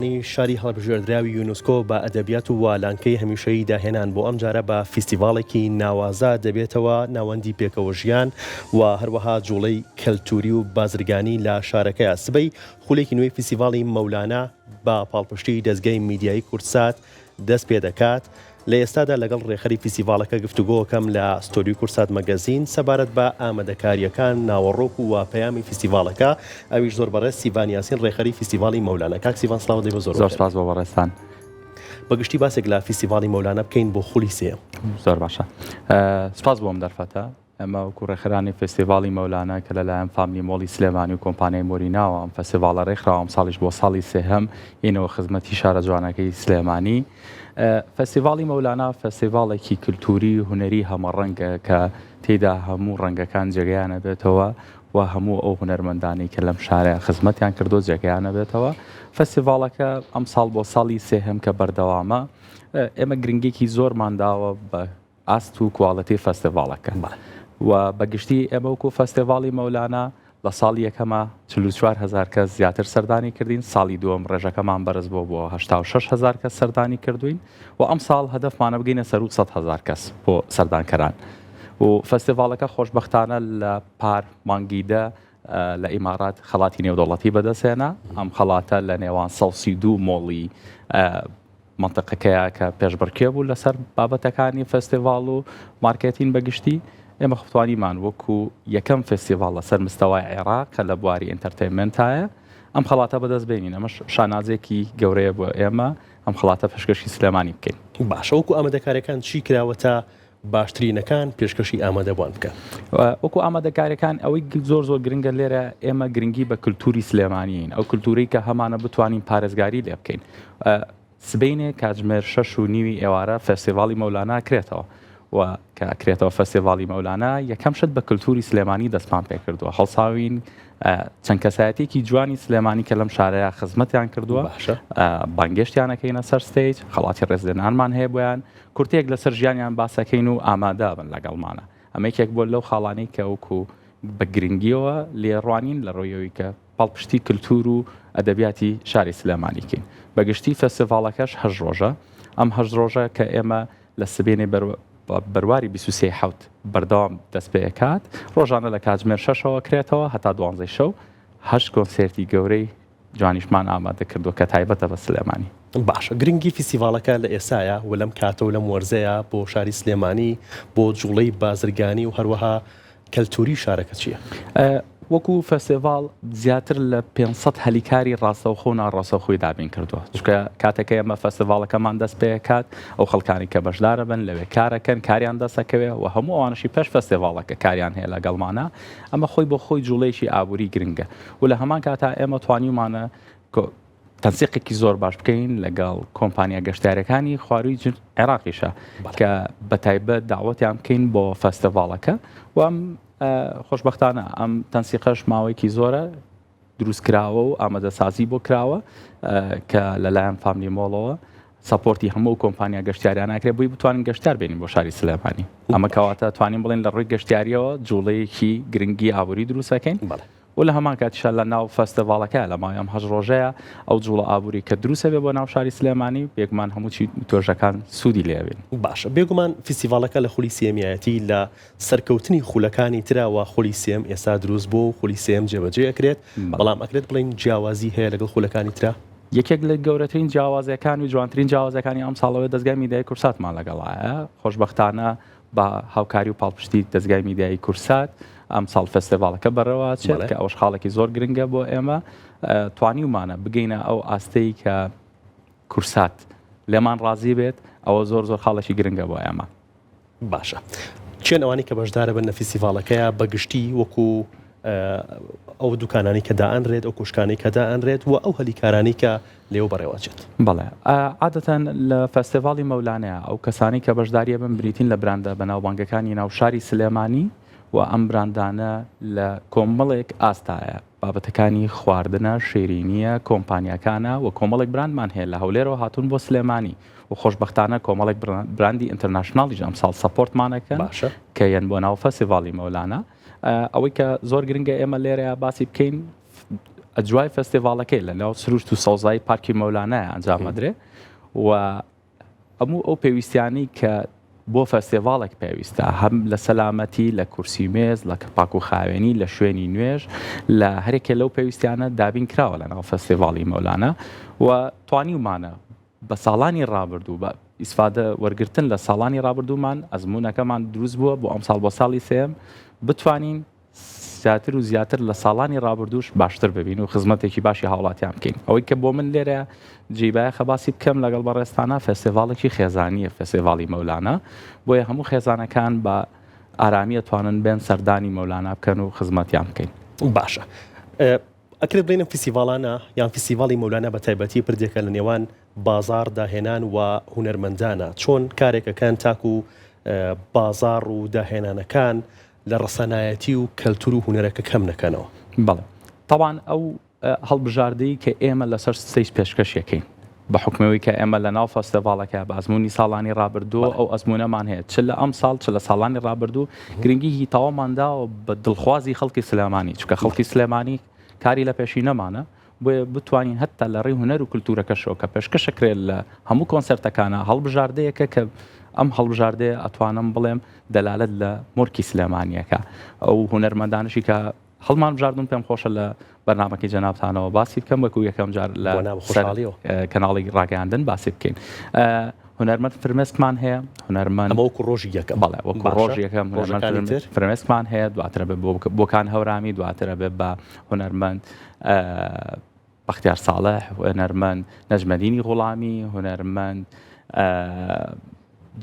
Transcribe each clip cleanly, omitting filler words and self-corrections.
شاری هەڵبژێردراوی یونسکۆ بە ئەدەبیات و لانکەی هەمیشەیی داهێنان بۆ ئەمجارە بە فیستیڤاڵێکی ناوازە دەبێتەوە ناوەندی پێکەوەژیان و هەروەها جوڵەی کەلتوری و بازرگانی لە شارەکەیا. سبەی خولێکی نوێی فیستیڤاڵی مەولانا بە پاڵپشتی دەزگای میدیایی کوردسات دەست پێدەکات. لە ئێستادا لەگەڵ ڕێکخەری فیستیڤاڵەکە گفتوگۆکەم لە ستۆدیۆی کوردسات مەگەزین سەبارەت بە ئامادەکارییەکان، ناوەڕۆک و پەیامی فیستیڤاڵەکە، ئەویش زۆر بەڕێز سیڤان یاسین ڕێکخەری فیستیڤاڵی مەولانا. کاک سیڤان سڵاوت لێبێ زۆر زۆر سپاس بۆ بەڕێزتان. بە گشتی باسێک لە فیستیڤاڵی مەولانا بکەین بۆ خولی سێیەم. زۆر باشە سپاس بۆ ئەم دەرفەتە. ئێمە وەکو ڕێکخەرانی فێستیڤاڵی مەولانا کە لەلایەن فاملی مۆڵی سلێمانی و کۆمپانیای مۆریناوە ئەم فێستیڤاڵە ڕێکخراوە ئەمساڵیش بۆ ساڵی سێهەم یەینەوە خزمەتی شارە جوانەکەی سلێمانی. فێستیڤاڵی مەولانا فێستیڤاڵێکی کلتوری هونەری هەمەڕەنگە کە تێیدا هەموو ڕەنگەکان جێگەیان ئەبێتەوە و هەموو ئەو هونەرمەندانەی کە لەم شارە خزمەتیان کردووە جێگەیان ئەبێتەوە. فێستیڤاڵەکە ئەمساڵ بۆ ساڵی سێهەم کە بەردەوامە ئێمە گرنگیەکی زۆرمان داوە بە ئاست و کواڵێتی فەستیڤاڵەکە و بە گشتی ئێمە وەکو فەستیڤاڵی مەولانا لە ساڵی یەکەما 44 هەزار کەس زیاتر سەردانی کردین ساڵی دووەم ڕێژەکەمان بەرز بۆ بۆ 86 هەزار کەس سەردانی کردوین و ئەم ساڵ هەدەفمانە بگەینە سەروو 100 هەزار کەس بۆ سەردانکەران و فەستیڤاڵەکە خۆشبەختانە لە پار مانگی دە لە ئیمارات خەڵاتی نێودەوڵەتی بەدەستهێنا ئەم خەڵاتە لە نێوان 132 مۆڵی مەنتقەکەیە کە پێشبڕکێ بوو لەسەر بابەتەکانی فێستیڤاڵ و مارکێتین بە گشتی، ئێمە توانیمان وەکو یەکەم فێستیڤاڵ لەسەر مستەوای عێراق کە لە بواری entertainment ایە ئەم خەڵاتە بەدەست بێنین، ئەمەش شانازییەکی گەورەیە بۆ ئێمە ئەم خەڵاتە پێشکەشی سلێمانی بکەین. باشە وەکو ئامادەکاریەکان چی کراوە تا باشترینەکان پێشکەشی ئامادەبوان بکەن؟ وەکو ئامادەکاریەکان ئەوەی زۆر زۆر گرنگە لێرە ئێمە گرنگی بە کلتوری سلێمانیین ئەو کلتورەی کە هەمانە بتوانین پارێزگاری لێ بکەین سبەینێ کاتژمێر شەش و نیوی ئێوارە فێستیڤاڵی مەولانا کرێتەوە و کە کرێتەوە فێستیڤاڵی مەولانا یەکەم شت بە کلتوری سلێمانی دەستمان پێکردووە هەڵساوین چەند کەسایەتێکی جوانی سلێمانی کە لەم شارەیە خزمەتیان کردووە بانگێشتیانەکەینە سەر stage خەڵاتی ڕێزلێنانمان هەیە بۆیان کورتەیەک لەسەر ژیانیان باسەکەین و ئامادەبن لەگەڵمانە ئەمە یەکێک بووە لەو خاڵانەی کە وەکو بە گرنگیەوە لێڕوانین لە ڕوویەوەی کە پاڵپشتی کلتور و ئەدەبیاتی شاری سلێمانی کەین بە گشتی فێستیڤاڵەکەش هەشت ڕۆژە ئەم هەشت ڕۆژە کە ئێمە لە سبەینێ بەرواری 23 حوت بەردەوام دەست پێکات ڕۆژانە لە کاتژمێر شەشەوە کرێتەوە هەتا دوانزەی شەو هەشت کۆنسێرتی گەورەی جوانیشمان ئامادە کردووە کە تایبەتە بە سلێمانی. باشە گرنگی فیستیڤاڵەکە لە ئێستایا و لەم کاتە و لەم وەرزەیا بۆ شاری سلێمانی بۆ جوڵەی بازرگانی و هەروەها کەلتوری شارەکە چییە؟ وەکو فێستیڤاڵ زیاتر لە 500 هەلی کاری ڕاستەوخۆ و ناڕاستەوخۆی دابین کردووە چونکە کاتێک ئێمە فێستیڤاڵەکەمان دەست پێکات ئەو خەڵکانی کە بەشدارەبن لەوێ کارەکەن کاریان دەستەکەوێ و هەموو ئەوانەشی پێش فێستیڤاڵەکە کاریان هەیە لەگەڵمانە ئەمە خۆی بۆ خۆی جوڵەیەکی ئابووری گرنگە و لە هەمان کاتا ئێمە توانیومانە تەنسیقێکی زۆر باش بکەین لەگەڵ کۆمپانیا گەشتیارەکانی خواروی عێراقیشە کە بە تایبەت داوەتیان بکەین بۆ فەستیڤاڵەکە و ئەم خۆشببختانە ئەم تەنسیقەش ماوەیەکی زۆرە دروست کراوە و ئامادەسازی بۆ کراوە کە لەلایەن فاملی مۆڵەوە support ی هەموو کۆمپانیا گەشتیاریان ئەکرێت بۆی بتوانین گەشتیار بێنین بۆ شاری سلێمانی ئەمە کەواتە توانین بڵێن لە ڕووی گەشتیاریەوە جوڵەیەکی گرنگی ئابووری دروستەکەین و لە هەمان کاتیشا لە ناو فەستیڤاڵەکە لە ماوەی ئەم هەشت ڕۆژەیە ئەو جوڵە ئابووری کە دروستە بێ بۆ ناو شاری سلێمانی بێگومان هەموو چی توێژەکان سوودی لێ بین. باشە بێگومان فیستیڤاڵەکە لە خولی سێیەمیایەتی لە سەرکەوتنی خولەکانی ترا وا خولی سێیەم ئێستا دروست بووە و خولی سێیەم جێبەجێ ئەکرێت بەڵام ئەکرێت بڵێین جیاوازی هەیە لەگەڵ خولەکانی ترا؟ یەکێک لە گەورەترین جیاوازیەکان و جوانترین جیاوازیەکانی ئەمساڵ ئەوەیە دەزگای میدیایی کوردساتمان لەگەڵایە خۆشبەختانە بە هاوکاری و پاڵپشتی دەزگای میدیایی کوردسات ئەمساڵ فێستیڤاڵەکە بەڕێوەچێت کە ئەوەش خاڵێکی زۆر گرنگە بۆ ئێمە توانیومانە بگەینە ئەو ئاستەی کە کوردسات لێمان ڕازی بێت ئەوە زۆر زۆر خاڵێکی گرنگە بۆ ئێمە. باشە کێن ئەوانەی کە بەشدارەبن لە فیستیڤاڵەکەیا بە گشتی وەکو ئەو دوکانانەی کە دائەنرێت ئەو کۆشکانەی کە دائەنرێت و ئەو هەلی کارانەی کە لێوە بەڕێوەچێت؟ بەڵێ عادەتەن لە فێستیڤاڵی مەولانەیا ئەو کەسانەی کە بەشداریە بن بریتین لە براندە بەناوبانگەکانی ناو شاری سلێمانی و ئەم براندانە لە کۆمەڵێک ئاستایە بابەتەکانی خواردنە، شیرینییە، کۆمپانیاکانە و کۆمەڵێک براندمان هەیە لە هەولێرەوە هاتوون بۆ سلێمانی و خۆشبەختانە کۆمەڵێک براندی international یش ئەمساڵ support مان ئەکەن باشە. کە یەن بۆ ناو فێستیڤاڵی مەولانا. ئەوەی کە زۆر گرنگە ئێمە لێرەیا باسی بکەین. ئەجوای فێستیڤاڵەکەی لە ناو سروشت و سەوزایی پارکی مەولانایە ئەنجام ئەدرێ و هەموو ئەو پێویستیانەی کە بۆ فێستیڤاڵێک پێویستە هەم لە سەلامەتی لە کورسی مێز لە پاک و خاوێنی لە شوێنی نوێژ لە هەرێکێ لەو پێویستیانە دابین کراوە لە ناو فێستیڤاڵی مەولانا و توانیومانە بە ساڵانی ڕابردوو بە ئیسفادە وەرگرتن لە ساڵانی ڕابردوومان ئەزموونەکەمان دروست بووە بۆ ئەمساڵ بۆ ساڵی سێیەم بتوانین زیاتر و زیاتر لە ساڵانی ڕابردووش باشتر ببین و خزمەتێکی باشی هاوڵاتیان بکەین. ئەوەی کە بۆ من لێرە جێی بایەخە باسی بکەم لەگەڵ بەڕێزتانا فێستیڤاڵێکی خێزانییە فێستیڤاڵی مەولانا بۆیە هەموو خێزانەکان بە ئارامی ئەتوانن بێن سەردانی مەولانا بکەن و خزمەتیان بکەین. باشە ئەکرێت بڵێین ئەم فیستیڤاڵانە یان فیستیڤاڵی مەولانا بە تایبەتی پردێکە لە نێوان بازاڕ داهێنان و هونەرمەندانە چۆن کارێک ئەکەن تاکو بازاڕ و داهێنانەکان لە ڕەسەنایەتی و کەلتور و هونەرەکە کەم نەکەنەوە؟ بەڵێ تەبعەن ئەو هەڵبژاردەی کە ئێمە لەسەر stage پێشکەشیەکەین بە حوکمەوەی کە ئێمە لە ناو فێستیڤاڵەکە بە ئەزموونی ساڵانی ڕابردوو ئەو ئەزموونەمان هەیە چ لە ئەمساڵ چ لە ساڵانی ڕابردوو گرنگیی تەواومان داوە بە دڵخوازی خەڵکی سلێمانی چونکە خەڵکی سلێمانی کاری لە پێشینەمانە بۆیە بتوانین هەتا لە ڕێی هونەر و کولتوورەکەشەوە کە پێشکەشەکرێت لە هەموو کۆنسێرتەکانا هەڵبژاردەیەکە کە ئەم هەڵبژاردەیە ئەتوانم بڵێم دەلالەت لە مۆرکی سلێمانیەکە ئەو هونەرمەندانشی کە هەڵمان بژاردون پێم خۆشە لە بەرنمەکەی جەنابتانەوە باسی بکەم وەکو یەکەم جار لە کەناڵی ڕاگەیاندن باسی بکەین. هونەرمەند فرمێسکمان هەیە هونەرمەند ئەمە وەکو ڕۆژی یەکەم بەڵێ وەکو ڕۆژی یەکەم هونەرمەند فرمێسکمان هەیە دواترە بێ بۆکان هەورامی دواترە بێ بە هونەرمەند بەختیار ساڵح هونەرمەند نەجمەدینی غوڵامی هونەرمەند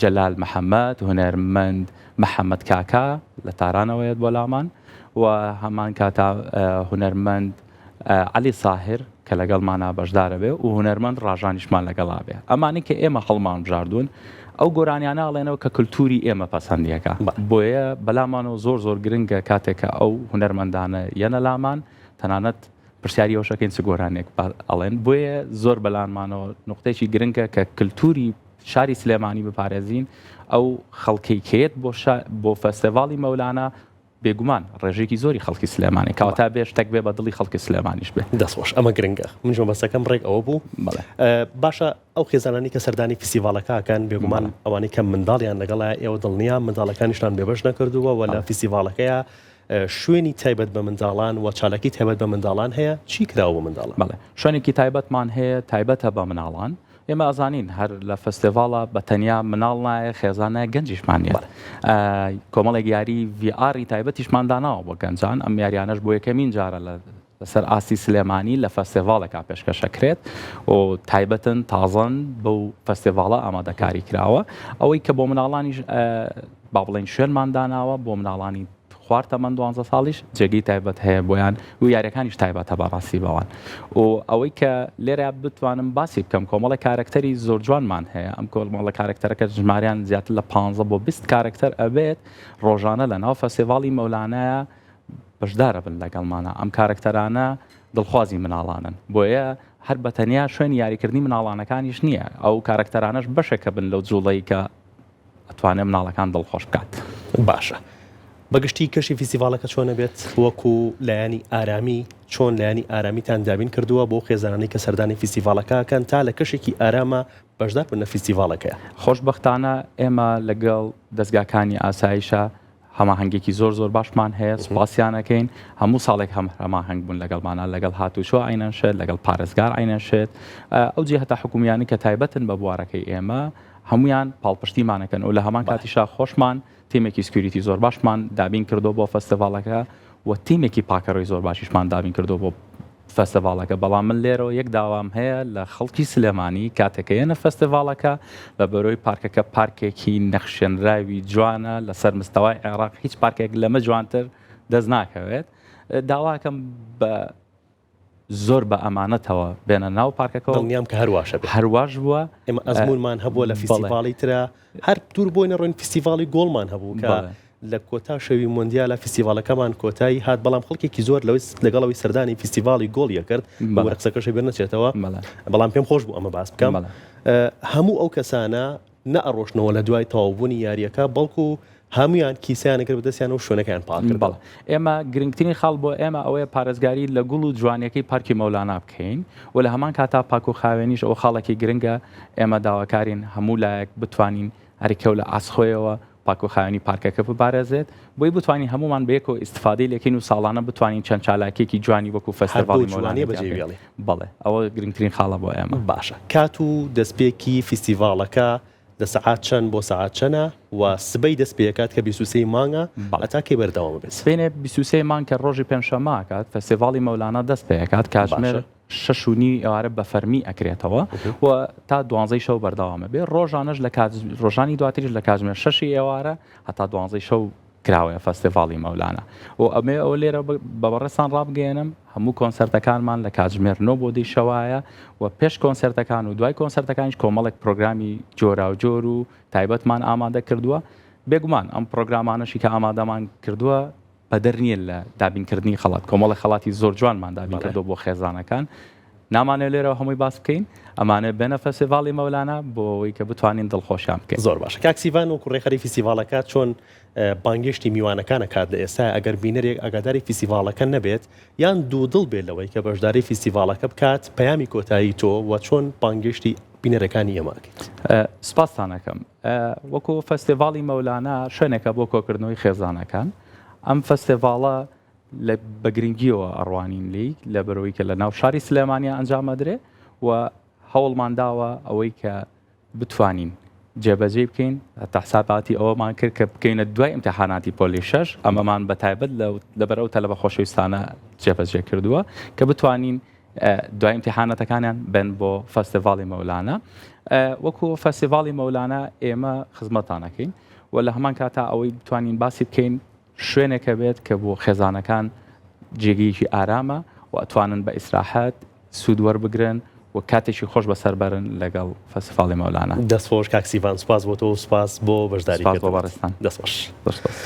جەلال محەممەد هونەرمەند محەممەد کاکا لە تارانەوەیەت بۆ لامان و هەمان کاتا هونەرمەند عەلی ساهر کە لەگەڵمانا بەشدارە بێ و هونەرمەند ڕاژانیشمان لەگەڵا بێ. ئەمانەی کە ئێمە هەڵمان بژاردوون ئەو گۆرانیانە ئەڵێنەوە کە کلتوری ئێمە پەسەندیەکا. بۆیە بەلامانەوە زۆر زۆر گرنگە کاتێک کە ئەو هونەرمەندانە یەنە لامان تەنانەت پرسیاری ئەوەش ئەکەین چ گۆرانیەک ئەڵێن. بۆیە زۆر بەلانمانەوە نوقتەیەکی گرنگە کە کلتوری شاری سلێمانی بپارێزین ئەو خەڵکەی کە یەت بۆ بۆ فێستیڤاڵی مەولانا بێگومان ڕێژەیەکی زۆری خەڵکی سلێمانی کەواتە بێ شتێک بێ بە دڵی خەڵکی سلێمانیش بێ. دەست خۆش ئەمە گرنگە منیش مەبەستەکەم ڕێک ئەوە بوو. بەڵێ. باشە ئەو خێزانانەی کە سەردانی فیستیڤاڵەکە ئەکەن بێگومان ئەوانەی کە منداڵیان لەگەڵە ئێوە دڵنیام منداڵەکانیشتان بێبەش نەکردووە و لە فیستیڤاڵەکەیا شوێنی تایبەت بە منداڵان و چالاکی تایبەت بە منداڵان هەیە چی کراوە بۆ منداڵان؟ بەڵێ شوێنێکی تایبەتمان هەیە تایبەتە بە مناڵان ئێمە ئەزانین هەر لە فستیڤاڵا بە تەنیا مناڵ نایە خێزان نایە گەنجیشمان نیە کۆمەڵێک یاری VR ی تایبەتیشمان داناوە بۆ گەنجان ئەم یاریانەش بۆ یەکەمین جارە لە لەسەر ئاستی سلێمانی لە فستیڤاڵێکا پێشکەشەکرێت و تایبەتن تازەن بەو فستیڤاڵە ئامادەکاری کراوە ئەوەی کە بۆ مناڵانیش با بڵێین شوێنمان داناوە بۆ مناڵانی خوار تەمەن دوانزە ساڵیش جێگەی تایبەت هەیە بۆیان و یاریەکانیش تایبەتە بەڕاستی بەوان و ئەوەی کە لێرە بتوانم باسی بکەم کۆمەڵە کارەکتەری زۆر جوانمان هەیە ئەم کۆمەڵە کارەکتەرەکە ژماریان زیاتر لە 15 بۆ 20 کارەکتەر ئەبێت ڕۆژانە لە ناو فەستیڤاڵی مەولانایە بەشدارە بن لەگەڵمانە ئەم کارەکتەرانە دڵخوازی مناڵانن بۆیە هەر بە تەنیا شوێنی یاریکردنی مناڵانەکانیش نییە ئەو کارەکتەرانەش بەشێکە بن لەو جوڵەی کە ئەتوانێ مناڵەکان دڵخۆش بکات. باشە بەگشتی کەشی فیستیڤاڵەکە چۆنە بێت وەکو لایەنی ئارامی چۆن لایەنی ئارامیتان دابین کردووە بۆ خێزانانی کە سەردانی فیستیڤاڵەکە ئەکەن تا لە کەشێکی ئاراما بەشدار بن لە فیستیڤاڵەکەیا؟ خۆشبەختانە ئێمە لەگەڵ دەزگاکانی ئاسایشا هەماهەنگیەکی زۆر زۆر باشمان هەیە سوپاسیان ئەکەین هەموو ساڵێک هەم هەماهەنگ بوون لەگەڵمانە لەگەڵ هاتوچۆ عینەن شت لەگەڵ پارێزگار عینەن شت ئەو جیهەتە حکومیانی کە تایبەتن بە بوارەکەی ئێمە هەمویان پاڵپشتیمانەکەن و لە هەمان کاتیشا خۆشمان تیمێکی security زۆر باشمان دابین کردو بۆ فەستیڤاڵەکە و تیمێکی پاکەرۆی زۆر باشیشمان دابین کردو بۆ فەستیڤاڵەکە، بەڵام من لێرەوە یەک داوام هەیە لە خەڵکی سلێمانی کاتێک کە یەنە فەستیڤاڵەکە لە بەرۆی پارکەکە پارکێکی نەخشێنراوی جوانە لەسەر مستەوای عێراق هیچ پارکێک لەمە جوانتر دەست ناکەوێت داواکەم بە زۆر بە ئەمانەتەوە بێنە ناو پارکەکە دڵنیام کە هەرواشە بێ هەرواش بووە ئێمە ئەزمونمان هەبووە لە فیستیڤاڵی ترا هەر دوور بۆی نەڕۆین فیستیڤاڵی گۆڵمان هەبوو کە لە کۆتا شەوی مۆندیالە فیستیڤاڵەکەمان کۆتایی هات، بەڵام خەڵکێکی زۆر لەوەی لەگەڵ ئەوەی سەردانی فیستیڤاڵی گۆڵی ئەکرد، ببورە قسەکەشی بیر نەچێتەوە، بەڵام پێم خۆش بوو ئەمە باس بکەم، هەموو ئەو کەسانە نەئەڕۆشتنەوە لە دوای تەواوبوونی یارییەکە، بەڵکو. هەموویان کیسەیان ئەکرد بە دەستیان و شوێنەکەیان پاک کردەوە. بەڵێ ئێمە گرنگترین خاڵ بۆ ئێمە ئەوەیە پارێزگاری لە گوڵ و جوانیەکەی پارکی مەولانا بکەین و لە هەمان کاتا پاک و خاوێنیش ئەوە خاڵێکی گرنگە ئێمە داواکارین هەموو لایەک بتوانین هەریکەو لە ئاست خۆیەوە پاک و خاوێنی پارکەکە بپارێزێت بۆی بتوانین هەموومان بەیەکەوە ئیستفادەی لێکەین و ساڵانە بتوانین چەند چالاکیەکی جوانی وەکو هەر بۆ فەستیڤاڵی مەولانای جوانیە تیا بەجێی بکەین بێڵی. بەڵێ ئەوە گرنگترین خاڵە بۆ ئێمە. باشە کات و دەستپێکی فیستیڤاڵەکە لە سەعات چەند بۆ سەعات چەنە و سبەی دەست پێکات کە 23 مانگە بەڵێ. هەتا کەی بەردەوام ئەبێت؟ سبەینێ 23 مانگ کە ڕۆژی پێنجشەممە ئەکات فێستیڤاڵی مەولانا دەست پێ ئەکات کاتژمێر باشە. شەش و نیوی ئێوارە بە فەرمی ئەکرێتەوە و تا دوانزەی شەو بەردەوام ئەبێ ڕۆژانەش لە کات ڕۆژانی دواتریش لە کاتژمێر شەشی ئێوارە هەتا دوانزەی شەو کراوەیە فەستیڤاڵی مەولانا و ئەمێ ئەوە لێرە بە بەڕێزتان ڕابگەیەنم هەموو کۆنسەرتەکانمان لە کاتژمێر نۆ بۆ دەی شەوایە و پێش کۆنسێرتەکان و دوای کۆنسەرتەکانیش کۆمەڵێک پرۆگرامی جۆراوجۆر و تایبەتمان ئامادە کردووە بێگومان ئەم پرۆگرامانەشی کە ئامادەمان کردووە بەدەر نییە لە دابینکردنی خەڵات کۆمەڵی خەڵاتی زۆر جوانمان دابین کردووە بۆ خێزانەکان نامانەوێت لێرەوە هەمووی باس بکەین ئەمانەوێت بێنە فەستیڤاڵی مەولانا بۆ ئەوەی کە بتوانین دڵخۆشیان بکەین. زۆر باشە کاک سیڤان وەکو ڕێکخەری فیستیڤاڵەکە چۆن بانگێشتی میوانەکان ئەکات لە ئێستا ئەگەر بینەرێک ئاگاداری فیستیڤاڵەکە نەبێت یان دوودڵ بێت لەوەی کە بەشداری فیستیڤاڵەکە بکات پەیامی کۆتایی تۆ و چۆن بانگێشتی بینەرەکانی ئێمە ئەکەیت؟ سپاستان ئەکەم. وەکو فەستیڤاڵی مەولانا شوێنێکە بۆ کۆکردنەوەی خێزانەکان ئەم فەستیڤاڵە لە بە گرنگیەوە ئەڕوانین لێی لەبەرئەوەی کە لە ناو شاری سلێمانیا ئەنجام ئەدرێ و هەوڵمان داوە ئەوەی کە بتوانین جێبەجێی بکەین هەتا حساباتی ئەوەمان کرد کە بکەینە دوای ئیمتحاناتی پۆلی شەش ئەمەمان بە تایبەت لەبەر ئەو تەلەبە خۆشەویستانە جێبەجێ کردووە کە بتوانین دوای ئیمتحانەتەکانیان بن بۆ فەستیڤاڵی مەولانا وەکو فەستیڤاڵی مەولانا ئێمە خزمەتانەکەین و لە هەمان کاتا ئەوەی بتوانین باسی بکەین شوێنێکە بێت کە بۆ خێزانەکان جێگەیەکی ئارامە و ئەتوانن بە ئیسراحەت سوود وەربگرن و کاتێکی خۆش بەسەر بەرن لەگەڵ فەستیڤاڵی مەولانا. دەست خۆش کاک سیڤان سوپاس بۆ تۆ و سوپاس بۆ بەشداری سوپاس بۆ کردنت. بەڕێزتان. دەست خۆش. زۆر سوپاس.